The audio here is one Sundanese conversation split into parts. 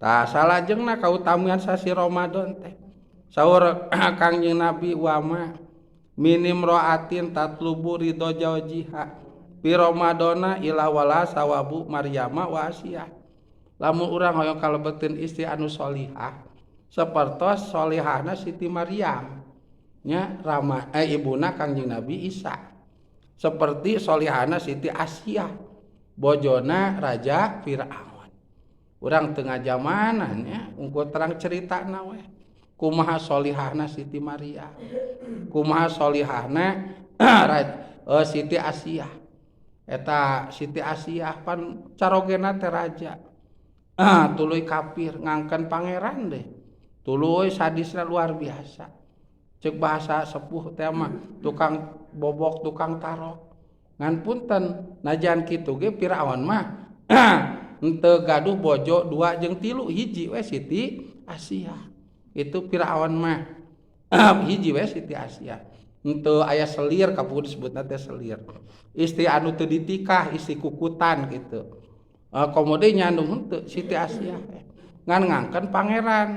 Tah, salajengna kautamian sasi Ramadan teh, saur Kangjeng Nabi, "Wama min imroatin tatlubu ridho zawjiha fi Ramadana illa walaha sawabu Maryama wa Asiyah." Lamun urang hoyong kalebetin istri anu solihah sapertos solihahna Siti Maryam nya, rama ibuna Kangjeng Nabi Isa, seperti solihahna Siti Asiyah, bojona Raja Fir'aun. Urang tengah zamanan nya, ungkur terang cerita we kumaha solihahna Siti Maria, kumaha solihahna Siti Asiyah. Eta Siti Asiyah pan carogena teh raja, tuluy kafir, ngangken pangeran deh, tuluy sadisna luar biasa. Cek bahasa sepuh teh mah tukang bobok, tukang tarok. Ngan punten, najan kitu ge Firaun mah henteu gaduh bojo dua jeung tilu, hiji we, Siti Asiyah. Itu Firaun mah hiji we, Siti Asiyah. Henteu aya selir, kapungkur disebutna teh selir, istri anu teu ditikah, istri kukutan gitu. Komo deui nyandung, henteu Siti Asiyah. Ngan ngangken pangeran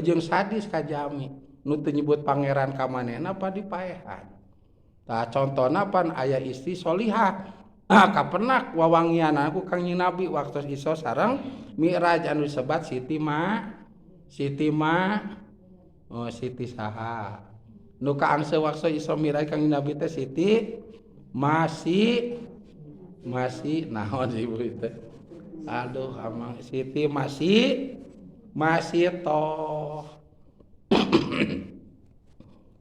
jeung sadis ka jalmi nu teu nyebut pangeran ka manehna pa dipaehan. Tah, contona pan aya istri solihah, kapenak wawangian ku Kangjeng Nabi waktu Isra sareng Mi'raj, anu disebat Siti Ma, Siti Ma, oh, Siti saha nu kaangse waktu Isra Mi'raj Kangjeng Nabi teh? Siti masih masih naon ibu itu? Aduh, amang, Siti masih masih toh.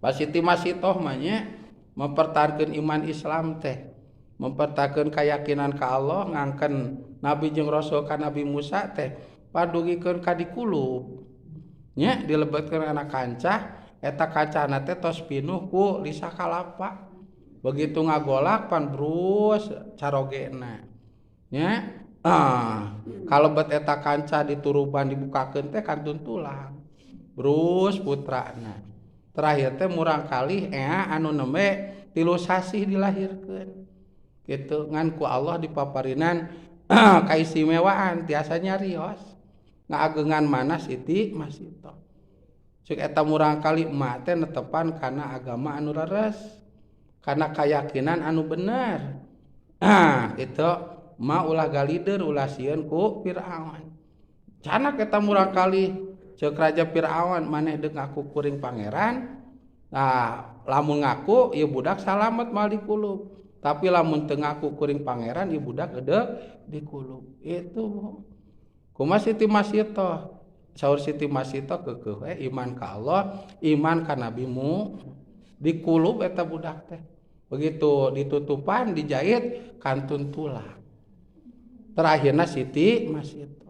Pas Siti masih toh mah nya mempertahankan iman Islam teh, mempertahankan keyakinan ke Allah, ngangken Nabi jeung Rasul ka Nabi Musa teh, padugikeun ka dikulub nya, dilebetkeun kana kancah. Eta kancahna teh tos pinuh ku lisa kalapa. Begitu ngagolak pan brus carogena nya. Kalebet eta kancah, dituruban, dibukakeun teh kantun tulang, brus putrana. Terakhir teh murang kali ea anu nembe 3 sasih dilahirkeun gitu. Ngan ku Allah dipaparinan kaistimewaan, tiasa nyarios, ngaagengan mana Siti Masito. Cek eta murang kali emak teh netepan kana agama anu leres, kana keyakinan anu bener. Itu ma ulah galider, ulah sieun ku Fir'aun. Canak eta murang kali cek Raja Fir'aun, "Maneh deuk ngaku kuring pangeran? Nah, lamun ngaku ieu budak salamet, moal dikulub. Tapi lamun teu ngaku kuring pangeran, ieu budak geudek dikulub." Itu kumaha Siti Masito? Saur Siti Masito, keukeuh we iman ka Allah, iman ka Nabi mu. Dikulub eta budak teh. Begitu ditutupan, dijahit, kantun tulang. Terakhirna Siti Masito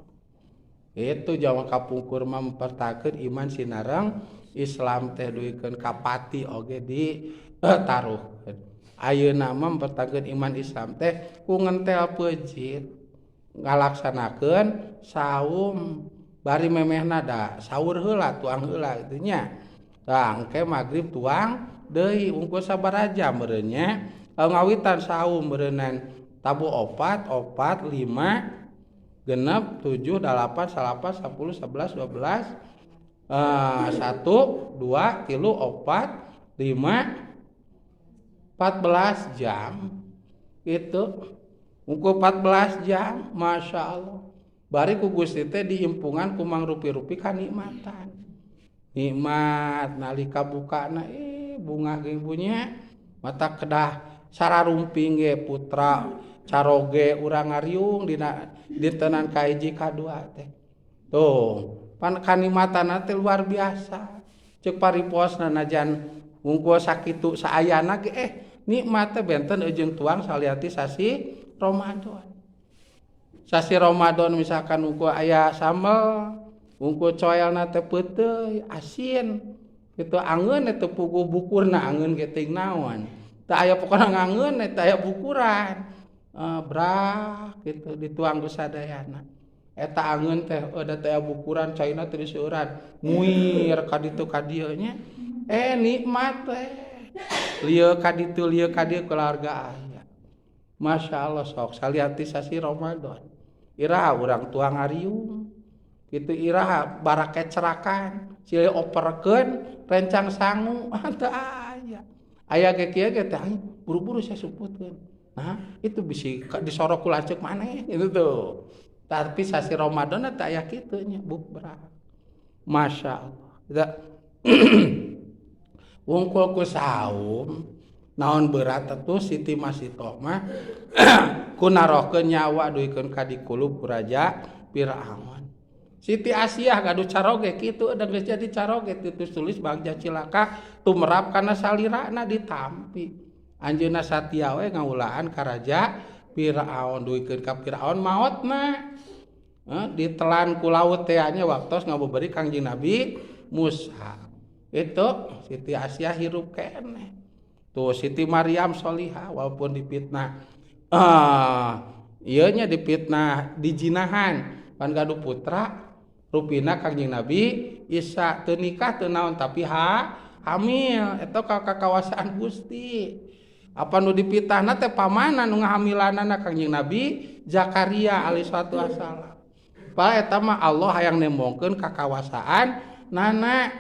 itu zaman kapungkur mah mempertahankan iman sinareng Islam teh dugikeun ka pati oge di taruhkeun. Ayeuna mah mempertahankan iman Islam teh ku ngentel peuncit, ngalaksanakeun saum, bari memehna da sahur heula, tuang heula kitu nya. Tah, engke magrib tuang deui. Ungkur sabaraha jam meureun nya ngawitan saum? Meureunan tabuh opat, opat, lima, genep, tujuh, dalapan, salapan, 10, 11, 12, satu, dua, tilu, opat, lima, 14 jam itu. Ungkur 14 jam, Masya Allah. Bari ku Gusti teh diimpungan ku mangrupi-rupi kanikmatan. Nikmat nalika bukana, bungah ge punya mata kedah sararumping ge putra caroge urang ngariung dina dintenan kahiji kadua teh. Tuh pan kanikmatan teh luar biasa. Cek pariposna, najan wungkul sakitu saayana ge nikmat teh benten jeung tuang saliati sasi Ramadan. Sasi Ramadan misalkan wungkul aya sambel, wungkul coelna teh peuteuy asin gitu, angeun eta puguh bukurna, angeun ge teuing naon teu aya, pokona ngangeun eta aya bukuran, brak gitu dituang ku sadayana eta angeun teh. Da teh bukuran, caina teh diseueuran, muir ka ditu ka dieu nya. Nikmat teh lieu ka ditu, lieu ka dieu, keluarga aya. Masya Allah. Sok saliati sasi Ramadan, iraha urang tuang ngariung? Kitu iraha barake cerakan, silih operkeun rencang sangu teu aya. Aya ge kieu ge teh buru-buru saya sumputkeun. Nah, itu bisi disorok ku lanceuk maneh gitu tuh. Tapi sasi Ramadan teh aya kitu nya bukber. Masya Allah. Gitu. Wungkul ku saum naon berat atuh Siti Masito mah ku narohkeun nyawa duikeun ka dikulub ku Raja Firaun. Siti Asiah gaduh caroge kitu da geus jadi caroge titus tulis bagja cilaka tumerap kana salirana ditampi. Anjeunna satia we ngaulaan ka Raja Firaun duikeun ka Firaun maotna. Ditelan ku laut teh nya waktos ngabeberi Kangjeng Nabi Musa. Itu Siti Asiah hirup keneh. Tuh Siti Maryam solihah walaupun dipitnah. Ieu nya dipitnah dijinahan pan gaduh putra rupina Kangjeng Nabi Isa teu nikah teu naon tapi hamil eta ka kakawasaan Gusti. Apa nu dipitahna teh pamana nu ngahamilanana Kangjeng Nabi Zakaria alaihi salatu wassalam. Pa eta mah Allah hayang nembongkeun kakawasaan nana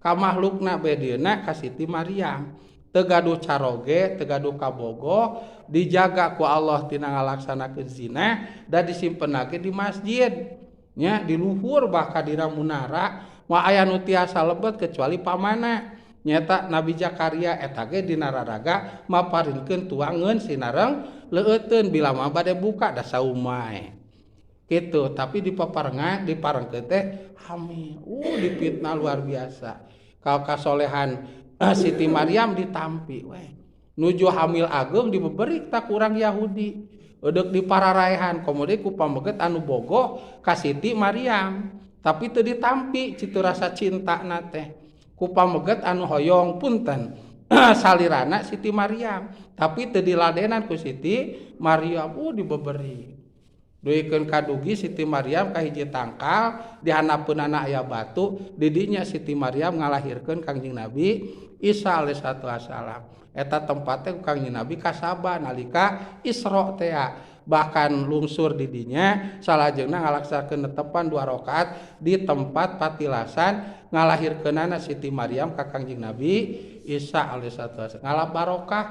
ka makhlukna bedieuna ka Siti Maryam. Teu gaduh caroge, teu gaduh kabogoh, dijaga ku Allah tina ngalaksanakeun zina da disimpenake di masjid. Nya di luhur bahkan dina munara moal aya nu tiasa lebet kecuali pamana. Nyata Nabi Zakaria eta ge dina raraga maparinkeun tuangeun sinareng leueuteun bila mah bade buka da saumai. Gitu, tapi dipaparengan diparengkeun teh hamil. Dipitnah luar biasa. Ka kasolehan Siti Maryam ditampi we. Nuju hamil ageung dibeberi tak kurang Yahudi. Eudek dipararaehan komo deui ku pameget anu bogoh ka Siti Maryam. Tapi teu ditampi citu rasa cintana teh. Ku pameget anu hoyong punten salirana Siti Maryam, tapi teu diladenan ku Siti Maryam. Dibeberi. Duikeun kadugi Siti Maryam ka hiji tangkal dihanapeunana aya batu, di dinya Siti Maryam ngalahirkeun Kangjeng Nabi Isa alaihi salatu wassalam. Eta tempat teh ku Kangjeng Nabi kasaba nalika Isra teh bahkan lungsur di dinya salajengna ngalaksanakeun netepan 2 rakaat di tempat patilasan ngalahirkeunana Siti Maryam ka Kangjeng Nabi Isa alaihi salatu wassalam. Ngalap barokah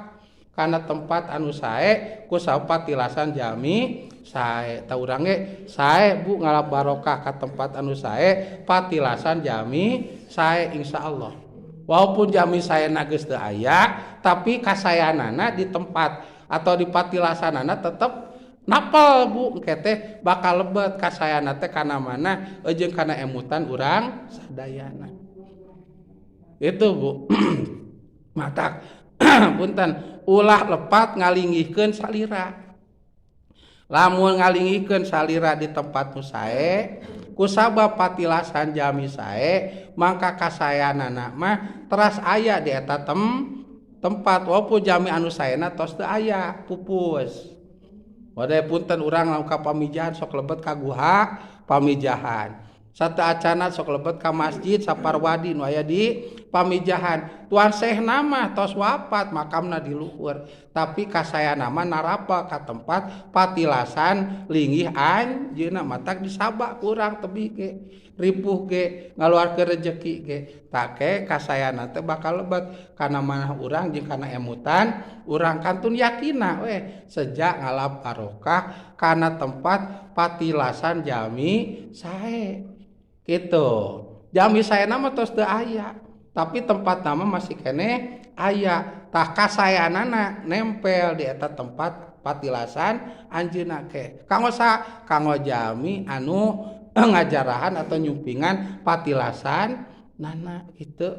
kana tempat anu sae ku patilasan jami sae. Ta urang ge sae Bu ngalap barokah ka tempat anu sae patilasan jami sae insyaallah. Walaupun jami saena geus teu aya tapi kasayanana di tempat atau di patilasanana tetep napel Bu engke teh bakal lebet kasayana teh kana mana jeung kana emutan urang sadayana. Itu Bu. Matak punten ulah lepat ngalinggihkeun salira. Lamun ngalinggihkeun salira di tempat nu sae kusabab patilasan jami sae mangka kasayanana mah teras aya di eta tempat walaupun jami anu saena tos teu aya pupus. Wadah punten urang lamun ka pamijahan sok lebet ka guha pamijahan. Sateuacana sok lebet ka masjid Saparwadi nu aya di pamijahan. Tuan Syekhna mah tos wafat makamna di luhur, tapi kasayana mah narapa ka tempat patilasan linggih anjeunna matak disabak ku urang tebih ge ripuh ge ngaluarkeun rejeki ge. Take kasayana teh bakal lebet kana manah urang jeung kana emutan urang kantun yakina we sejak ngalap barokah kana tempat patilasan jami sae. Gitu. Jami saena mah tos teu aya, tapi tempat nama masih keneh aya. Tah kasayanana nempel di eta tempat patilasan anjeunna ke. Kanggo sa? Kanggo jami anu ngajarahan atau nyumpingan patilasan nana gitu.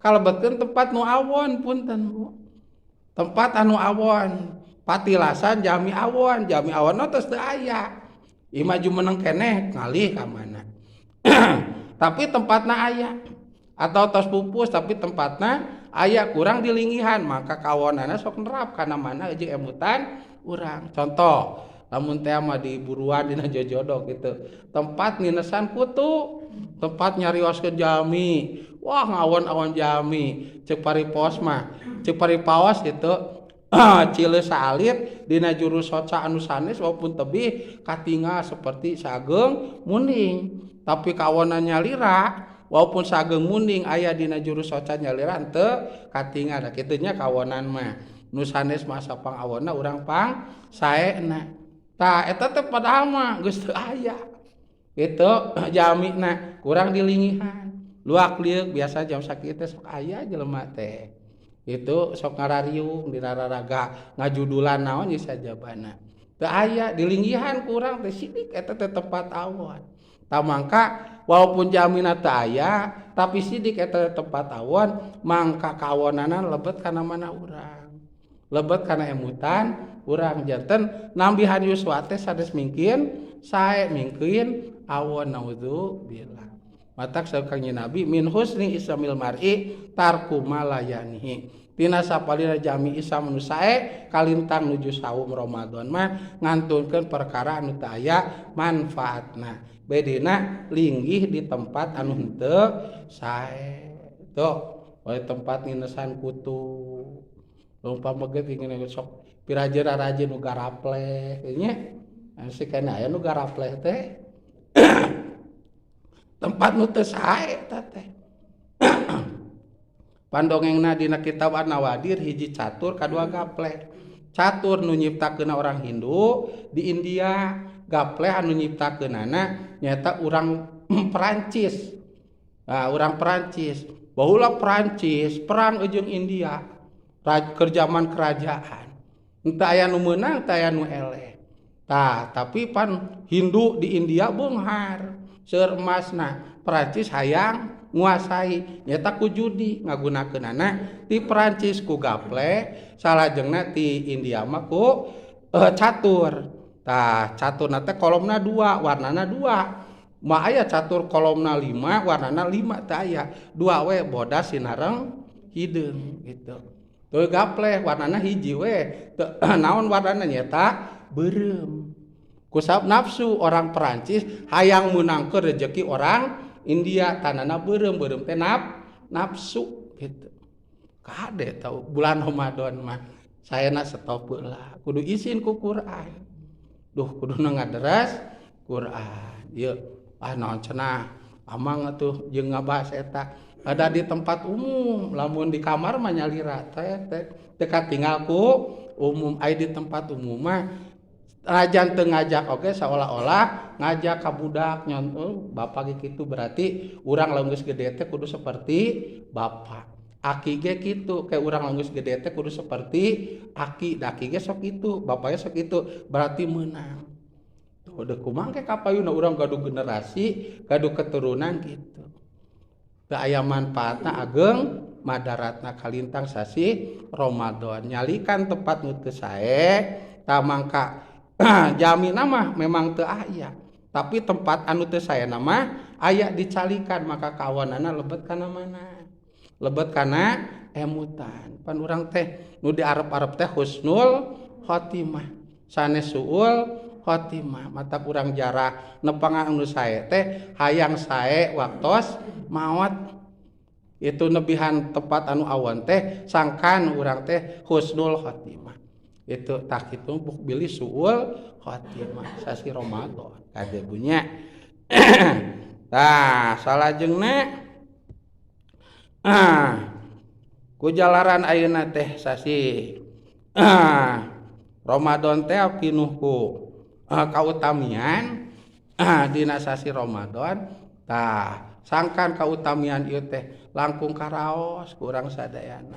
Kalebetkeun tempat nu awon punten Bu. Tempat anu awon, patilasan jami awon, jami awon tos teu aya. Ieu mah jumeneng keneh ngalih ka mana. Tapi tempatna aya atau tos pupus tapi tempatna aya kurang dilinggihan maka kawonana sok nerap kana mana jeung emutan urang. Contoh lamun teh mah di buruan dina jojodo gitu, tempat nginesan kutu, tempat nyarioskeun jami, wah ngawon-awon jami, ceuk paripos mah, ceuk paripaos gitu. Cile saalit dina juru soca anu sanes walaupun tebih katingal seperti sageung munding. Tapi kawonan nyalira walaupun sageung munding aya dina juru soca nyalira teu katingal. Da kitu nya kawonan mah nu sanes masa pang awonna urang pang saena. Tah eta teh padahal mah geus teu aya gitu jamina, kurang dilingihan luak lieuk. Biasa jam sakieu teh sok aya jelema teh itu sok ngarariung dina raraga ngajudulan naon ieu sajabana teu aya dilinggihan kurang teh sidik eta teh tempat awon. Tah mangka walaupun jamina teu aya tapi sidik eta tempat awon, mangka kawonana lebet kana mana urang, lebet kana emutan urang, janten nambihan yuswa teh sanes mingkin sae, mingkin awon, naudzubillah. Matak saur Kangjeng Nabi, min husni islamil mar'i tarku ma la ya'nihi, tina sapalina jami Islam nu sae kalintang nuju saum Ramadan mah ngantunkeun perkara anu teu aya manfaatna, bedina linggih di tempat anu henteu sae. Tuh wae tempat nginesan kutu umpama ge pingin sok pirajeun rajin nu garapleh nya si kana aya nu garapleh teh tempat nu teu sae eta teh. Pandongengna dina kitab An-Nawadir, hiji catur kadua gapleh. Catur nu nyiptakeunna orang Hindu di India, gapleh anu nyiptakeunana nyaeta urang Perancis. Nah, urang Perancis baheula Perancis perang jeung India keur zaman kerajaan, henteu aya nu meunang, teu aya nu eleh. Tah tapi pan Hindu di India beunghar, seueur emasna. Perancis hayang nguasai, nyaeta ku judi ngagunakeunana ti Perancis ku gaple, salajengna ti India mah ku catur. Tah caturna teh kolomna dua, warnana dua. Mah aya catur kolomna lima, warnana lima, teu aya, dua we, bodas sinareng hideung gitu. Tuh gaple warnana hiji we, naon warnana? Nyaeta beureum. Kusabab nafsu orang Perancis hayang meunangkeun rezeki orang India, tanana beureum, beureum teh nafsu gitu. Kade tau bulan Ramadan mah saena stop heula, kudu isin ku Quran. Duh, kuduna ngaderes Quran ieu ah naon cenah amang atuh jeung ngabahas eta ada di tempat umum. Lamun di kamar mah nyalira teh teh teu katinggal ku umum. Aya di tempat umum mah najan teu ngajak oge seolah-olah ngajak ka budak, nyontoh bapak ge kitu. Berarti urang lamun geus gede teh kudu seperti bapak, aki ge kitu, kayak urang lamun geus gede teh kudu seperti aki, da aki ge sok kitu, bapaknya sok kitu, berarti meunang. Tuh deuh kumaha ke kapayuna urang gaduh generasi, gaduh keturunan gitu teu aya manfaatna, ageng madaratna. Kalintang sasih Ramadan nyalikan tempat nu teu sae. Tah mangka jamina mah memang teu aya, tapi tempat anu teu saena mah aya dicalikan, maka kawanana lebet kana mana, lebet kana emutan. Pan urang teh nu diarep-arep teh husnul khotimah, sanes suul khotimah. Mata urang jarah nepangan anu sae teh hayang sae waktos maot itu, nebihan tempat anu awon teh sangkan urang teh husnul khotimah itu. Tak itu buk bilih suul khotimah sasi Ramadan kade bunya. Tah salajengna ku jalaran ayeuna teh sasi Ramadan teh pinuh ku kautamian dina sasi Ramadan. Tah sangkan kautamian ieu teh langkung karaos ku urang sadayana.